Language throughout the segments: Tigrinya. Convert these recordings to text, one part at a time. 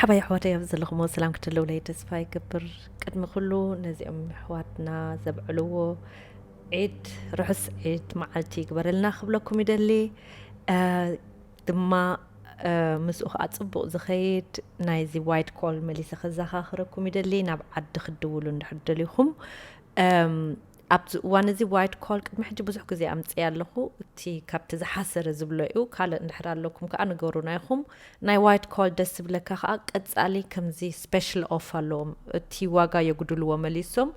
ሓባይ ኣሕዋተይ ኣብ ዘለኹሞ ሰላም ክትህልውለይ ተስፋ ይገብር። ቅድሚ ኩሉ ነዚኦም ኣሕዋትና ዘብዕልዎ ዒድ ርሑስ ዒድ መዓልቲ ይግበረልና ክብለኩም ይደሊ። እ፣ ድማ እ፣ ምስኡ ከዓ ፅቡቕ ዝኸይድ ናይዚ ዋይት ኮል መሊሰ ከዘኻኽረኩም ይደሊ። ናብ ዓዲ ክትድውሉ እንድሕር ደሊኹም እም፣ ኣብዚ እዋን እዚ ዋይት ኮል ቅድሚ ሕጂ ብዙሕ ግዜ ኣምፅእ ኣለኹ። እቲ ካብቲ ዝሓሰረ ዝብሎ እዩ። ካልእ እንድሕር ኣለኩም ከዓ ንገሩና ኢኹም። ናይ ዋይት ኮል ደስ ዝብለካ ከዓ ቀፃሊ ከምዚ ስፔሻል ኦፍ ኣለዎም። እቲ ዋጋ የጉድልዎ መሊሶም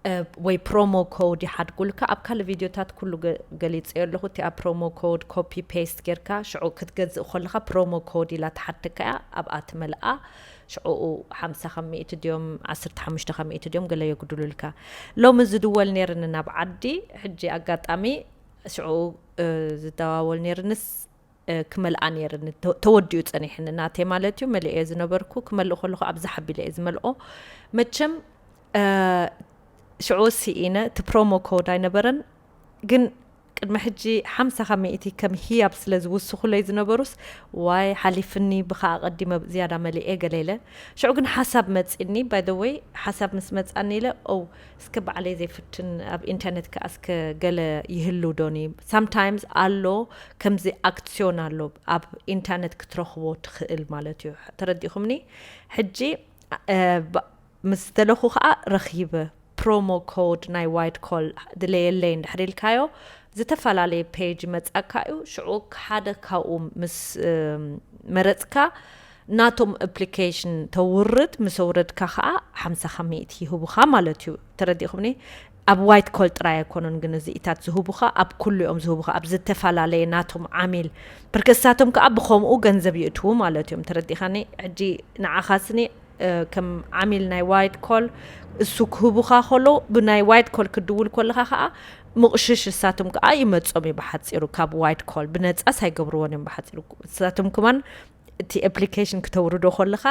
እ፣ ወይ ፕሮሞ ኮድ ይሓድጉልካ። ኣብ ካልእ ቪድዮታት ኩሉ ገ- ገሊፀዮ ኣለኹ። እቲ ኣብ ፕሮሞ ኮድ ኮፒ ፔስት ጌርካ ሽዑ ክትገዝእ ከለካ ፕሮሞ ኮድ ኢላ ትሓተካ እያ። ኣብኣ ትመልኣ። ሽዑኡ ሓምሳ ካብ ሚእቲ ድዮም ዓሰርተ ሓሙሽተ ካብ ሚእቲ ድዮም ገለ የጉድሉልካ። ሎሚ ዝድወል ነይርኒ ናብ ዓዲ። ሕጂ ኣጋጣሚ ሽዑ እ፣ ዝደዋወል ነይርንስ እ፣ ክመልኣ ነይርኒ። ተ- ተወዲኡ ጸኒሕኒ ናተይ ማለት እዩ። መሊኤ ዝነበርኩ ክመልእ ከለኹ ኣብዚ ሓቢለ እየ ዝመልኦ። መቸም እ፣ ሽዑ ስኢነ። እቲ ፕሮሞ ኮድ ኣይነበረን፣ ግን ቅድሚ ሕጂ ሓምሳ ካብ ሚእቲ ከም ህያብ ስለ ዝውስኹለይ ዝነበሩስ ዋይ ሓሊፍኒ፣ ብኻ ኣቐዲመ ዝያዳ መሊኤ ገለ ኢለ። ሽዑ ግን ሓሳብ መጺኒ። ባይ ዘ ወይ ሓሳብ ምስ መጻኒ ኢለ ኦ እስከ ባዕለይ ዘይፍትን ኣብ ኢንተርነት ከኣ እስከ ገለ ይህሉ ዶኒ። ሳምታይምስ ኣሎ ከምዚ ኣክሲዮን ኣሎ ኣብ ኢንተርነት ክትረኽቦ ትኽእል ማለት እዩ። ተረዲኹምኒ? ሕጂ እ፣ ብ- ምስ ደለኹ ከዓ ረኺበ ፕሮሞ ኮድ ናይ ዋይት ኮል ድለየለይ እንድሕር ኢልካዮ ዝተፈላለየ ፔጅ መጻካ እዩ። ሽዑ ሓደ ካብኡ ምስ እም፣ መረጽካ ናቶም ኣፕሊኬሽን ተውርድ። ምስ ኣውረድካ ከዓ ሓምሳ ካብ ሚእቲ ይህቡኻ ማለት እዩ። ተረዲኹምኒ? ኣብ ዋይት ኮል ጥራይ ኣይኮኑን ግን እዚኢታት ዝህቡኻ፣ ኣብ ኩሉ እዮም ዝህቡኻ፣ ኣብ ዝተፈላለየ ናቶም ዓሚል። ብርክ እሳቶም ከዓ ብኸምኡ ገንዘብ ይእትዉ ማለት እዮም። ተረዲኻኒ? ሕጂ ንዓኻስኒ እ፣ ከም ዓሚል ናይ ዋይት ኮል እሱ ክህቡኻ ከሎ ብናይ ዋይት ኮል ክድውል ከለኻ ከዓ ምቕሽሽ እሳቶም ከዓ ይመጾም እዩ። ብሓፂሩ ካብ ዋይት ኮል ብነፃስ ኣይገብርዎን እዮም። ብሓፂሩ እሳቶም ከማን እቲ ኣፕሊኬሽን ክተውርዶ ከለኻ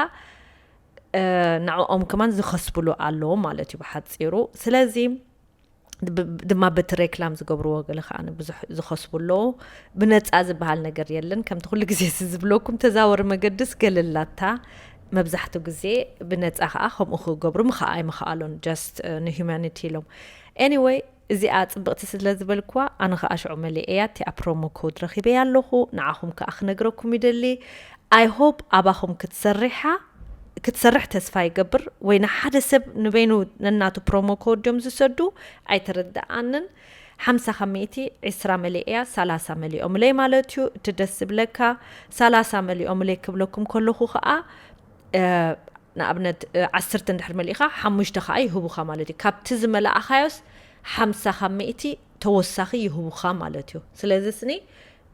እ፣ ንዕኦም ከማን ዝኸስብሉ ኣለዎ ማለት እዩ ብሓፂሩ። ስለዚ ብ- ድማ በቲ ሬክላም ዝገብርዎ ገለ ከዓ ብዙሕ ዝኸስቡ ኣለዉ። ብነፃ ዝበሃል ነገር የለን። ከምቲ ኩሉ ግዜ እዚ ዝብለኩም ተዛወሪ መገድስ ገለላታ መብዛሕትኡ ግዜ ብነፃ ከዓ ከምኡ ክገብሩ ምኸዓ ኣይምኸኣሉን። ጀስት ንሂማኒቲ ኢሎም። ኤኒወይ እዚኣ ፅብቕቲ ስለ ዝበልክዋ ኣነ ከዓ ሽዑ መሊኤ እያ። እቲኣ ፕሮሞ ኮድ ረኺበያ ኣለኹ። ንዓኹም ከዓ ክነግረኩም ይደሊ። ኣይ ሆፕ ኣባኹም ክትሰርሓ ክትሰርሕ ተስፋ ይገብር። ወይ ንሓደ ሰብ ንበይኑ ነናቱ ፕሮሞ ኮድ ድዮም ዝሰዱ ኣይተረድኣንን። ሓምሳ ካብ ሚእቲ ዒስራ መሊእ እያ፣ ሰላሳ መሊኦምለይ ማለት እዩ። እቲ ደስ ዝብለካ ሰላሳ መሊኦምለይ ክብለኩም ከለኹ ከዓ እ፣ ንኣብነት እ፣ ዓሰርተ እንድሕር መሊእኻ ሓሙሽተ ከዓ ይህቡኻ ማለት እዩ። ካብቲ ዝመላእኻዮስ ሓምሳ ካብ ሚእቲ ተወሳኺ ይህቡኻ ማለት እዩ። ስለዚ ስኒ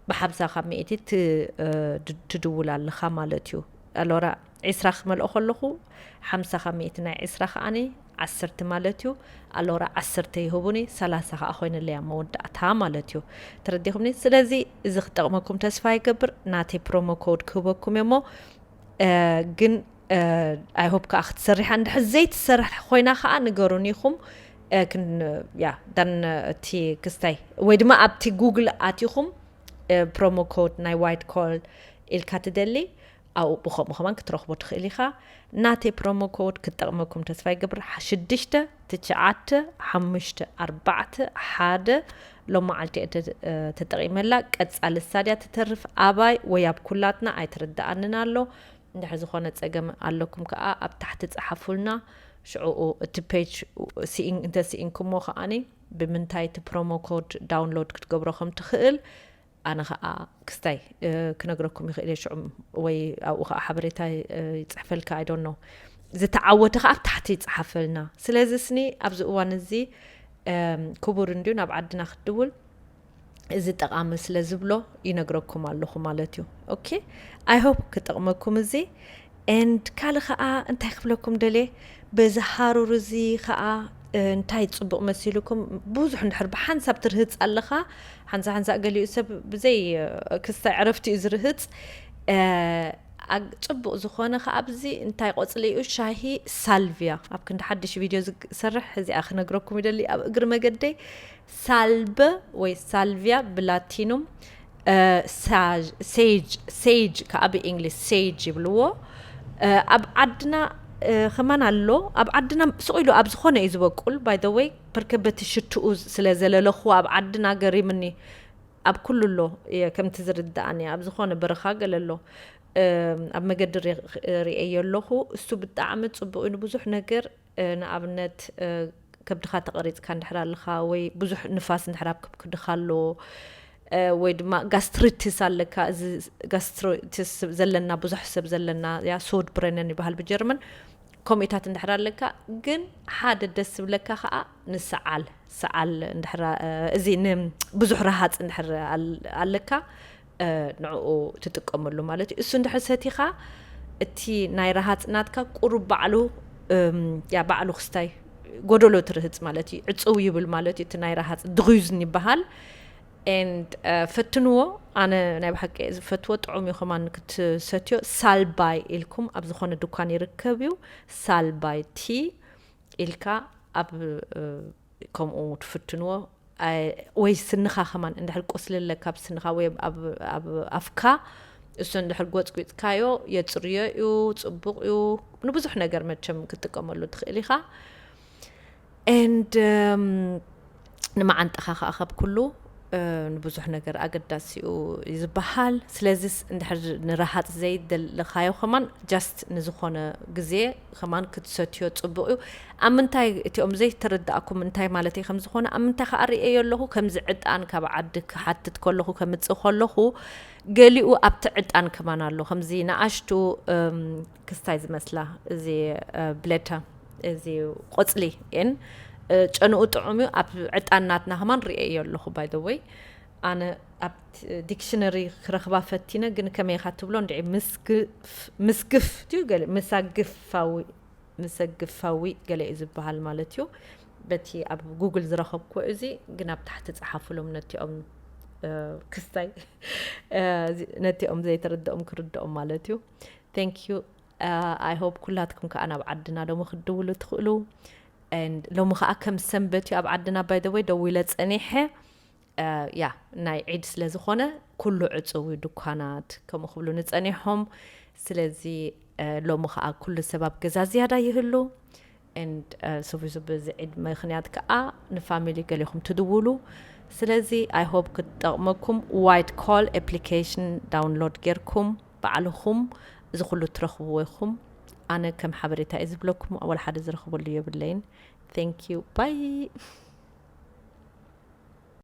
ብሓምሳ ካብ ሚእቲ ት- እ፣ ድ- ትድውል ኣለኻ ማለት እዩ። ኣሎራ ዒስራ ክመልኦ ከለኹ ሓምሳ ካብ ሚእቲ ናይ ዒስራ ከዓኒ ዓሰርተ ማለት እዩ። ኣሎራ ዓሰርተ ይህቡኒ፣ ሰላሳ ከዓ ኮይነለያ መወዳእታ ማለት እዩ። ተረዲኹምኒ? ስለዚ እዚ ክጠቕመኩም ተስፋ ይገብር። ናተይ ፕሮሞ ኮድ ክህበኩም እሞ እ፣ ግን ኣይ ሆፕ ከዓ ክትሰርሓ እንድሕር ዘይትሰርሕ ኮይና ከዓ ንገሩን ኢኹም። እ፣ ክን ያ ዳን እቲ ክስታይ ወይ ድማ ኣብቲ ጉግል ኣቲኹም ፕሮሞ ኮድ ናይ ዋይት ኮል ኢልካ ትደሊ ኣብኡ ብኸምኡ ከማን ክትረኽቦ ትኽእል ኢኻ። ናተይ ፕሮሞ ኮድ ክትጠቕመኩም ተስፋ ይገብር። ሽዱሽተ ትሽዓተ ሓሙሽተ ኣርባዕተ ሓደ ሎም መዓልቲ እየ ተ- ተጠቒመላ። ቀጻሊ ሳድያ ትተርፍ ኣባይ ወይ ኣብ ኩላትና ኣይተረድኣንን ኣሎ። እንድሕር ዝኾነ ጸገም ኣለኩም ከኣ ኣብ ታሕቲ ጸሓፉልና። ሽዕኡ እቲ ፔጅ ስኢን እንተ ስኢንኩሞ ከኣኒ ብምንታይ እቲ ፕሮሞ ኮድ ዳውንሎድ ክትገብሮ ከም ትኽእል ኣነ ከኣ ክስታይ ክነግረኩም ይኽእል እየ። ሽዑ ወይ ኣብኡ ከኣ ሓበሬታ ይጽሕፈልካ። I don't know። ዝተዓወተ ከኣ ኣብ ታሕቲ ይጽሓፈልና። ስለዚ ስኒ ኣብዚ እዋን እዚ ክቡር እንድዩ ናብ ዓድና ክትድውል እዚ ጠቓሚ ስለ ዝብሎ ይነግረኩም ኣለኹ ማለት እዩ። ኦኬ፣ I hope ክጠቕመኩም እዚ። And ካልእ ኸዓ እንታይ ክብለኩም ደልየ፣ በዚ ሃሩር እዚ ኸዓ እንታይ ፅቡቕ መሲልኩም? ብዙሕ እንድሕር ብሓንሳብ ትርህፅ ኣለኻ፣ ሓንሳ ሓንሳ ገሊኡ ሰብ ብዘይ ክስታይ ዕረፍቲ እዩ ዝርህፅ። እ፣ ኣግ- ፅቡቕ ዝኾነ ኸዓ ኣብዚ እንታይ ቆፅሊ እዩ፣ ሻሂ ሳልቪያ። ኣብ ክንዲ ሓድሽ ቪድዮ ዝሰርሕ እዚኣ ክነግረኩም ይደሊ። ኣብ እግሪ መገደይ ሳልበ ወይ ሳልቪያ ብላቲኑም፣ እ፣ ሳጅ- ሴጅ ሴጅ ከዓ ብእንግሊዝ ሴጅ ይብልዎ። ኣብ ዓድና ከማን ኣሎ። ኣብ ዓድና ስቕ ኢሉ ኣብ ዝኾነ እዩ ዝበቁል። By the way፣ በርከበቲ ሽትኡ ስለ ዘለለኹ ኣብ ዓድና ገሪምኒ። ኣብ ኩሉ ኣሎ። ከምቲ ዝርዳእኒ ኣብ ዝኾነ በረኻ ገለ ኣሎ። ኣብ መገዲ ርእየዮ ኣለኹ። እሱ ብጣዕሚ ፅቡቅ እዩ ንብዙሕ ነገር። ንኣብነት ከብድኻ ተቐሪፅካ እንድሕር ኣለኻ ወይ ብዙሕ ንፋስ እንድሕር ኣብ ከብድኻ ኣለዎ፣ ወይ ድማ ጋስትሪቲስ ኣለካ። እዚ ጋስትሪቲስ ዘለና ብዙሕ ሰብ ዘለና ያ ሶድ ብረነን ይበሃል ብጀርመን። ከምኡታት እንድሕር ኣለካ ግን ሓደ ደስ ዝብለካ ከዓ ንሰዓል ሰዓል እንድሕር እዚ ብዙሕ ረሃፅ እንድሕር ኣለካ ንዕኡ ትጥቀመሉ ማለት እዩ። እሱ እንድሕር ሰቲኻ እቲ ናይ ረሃፅ ናትካ ቁሩብ ባዕሉ ያ ባዕሉ ክስታይ ጎደሎ ትርህፅ ማለት እዩ። ዕፅው ይብል ማለት እዩ። እቲ ናይ ረሃፅ ድጉዝን ይበሃል። And ፈትንዎ። ኣነ ናይ ብሓቂ ዝፈትዎ ጥዑም እዩ። ከማን ክትሰትዮ ሳልባይ ኢልኩም ኣብ ዝኾነ ድኳን ይርከብ እዩ። ሳልባይ ቲ ኢልካ ኣብ ከምኡ ትፍትንዎ። ወይ ስንኻ ከማን እንድሕር ቁስሊ ኣለካ ኣብ ስንኻ ወይ ኣብ ኣፍካ እሱ እንድሕር ጎፅጒፅካዮ የፅርዮ እዩ። ፅቡቕ እዩ። ንብዙሕ ነገር መቸም ክትጥቀመሉ ትኽእል ኢኻ። And ንመዓንጥኻ ከዓ ካብ ኩሉ ንብዙሕ ነገር ኣገዳሲ እዩ ዝበሃል። ስለዚስ እንድሕር ንረሃፅ ዘይደለኻዮ ከማን just ንዝኾነ ግዜ ከማን ክትሰትዮ ፅቡቕ እዩ። ኣብ ምንታይ እቲኦም ዘይተረዳእኩም እንታይ ማለት እዩ ከምዝኾነ ኣብ ምንታይ ከዓ ርእየዮ ኣለኹ። ከምዚ ዕጣን ካብ ዓዲ ክሓትት ከለኹ ከምፅእ ከለኹ ገሊኡ ኣብቲ ዕጣን ከማን ኣሎ ከምዚ ንኣሽቱ ክስታይ ዝመስላ እዚ ብለታ እዚ ቆፅሊ ን ጨንኡ ጥዑም እዩ። ኣብ ዕጣን ናትና ከማን ርእየዮ ኣለኹ። By the way፣ ኣነ ኣብ ዲክሽነሪ ክረኽባ ፈቲነ ግን ከመይ ኢኻ ትብሎ እንድዒ ምስግፍ ድዩ ገለ ምሳግፋዊ ምሰግፋዊ ገለ እዩ ዝበሃል ማለት እዩ። በቲ ኣብ ጉግል ዝረኸብኩ እዚ ግን ኣብ ታሕቲ ፀሓፍሎም ነቲኦም ክስታይ ነቲኦም ዘይተረድኦም ክርድኦም ማለት እዩ። Thank you. I hope ኩላትኩም ከዓ ናብ ዓድና ሎሚ ክትድውሉ ትኽእሉ። And ሎሚ ከዓ ከም ሰንበት እዩ ኣብ ዓድና። By the way፣ ደዊለ ፀኒሐ ያ ናይ ዒድ ስለ ዝኾነ ኩሉ ዕፅው እዩ ድኳናት ከምኡ ክብሉ ንፀኒሖም። ስለዚ ሎሚ ከዓ ኩሉ ሰብ ኣብ ገዛ ዝያዳ ይህሉ። And ሱፊ ሱፊ እዚ ዒድ ምክንያት ከዓ ንፋሚሊ ገሊኹም ትድውሉ። ስለዚ I hope ክትጠቕመኩም። White Call application download ጌርኩም ባዕልኹም እዚ ኩሉ ትረኽብዎ ኢኹም። ኣነ ከም ሓበሬታ እየ ዝብለኩም። ኣወል ሓደ ዝረኽበሉ የብለይን። Thank you. Bye.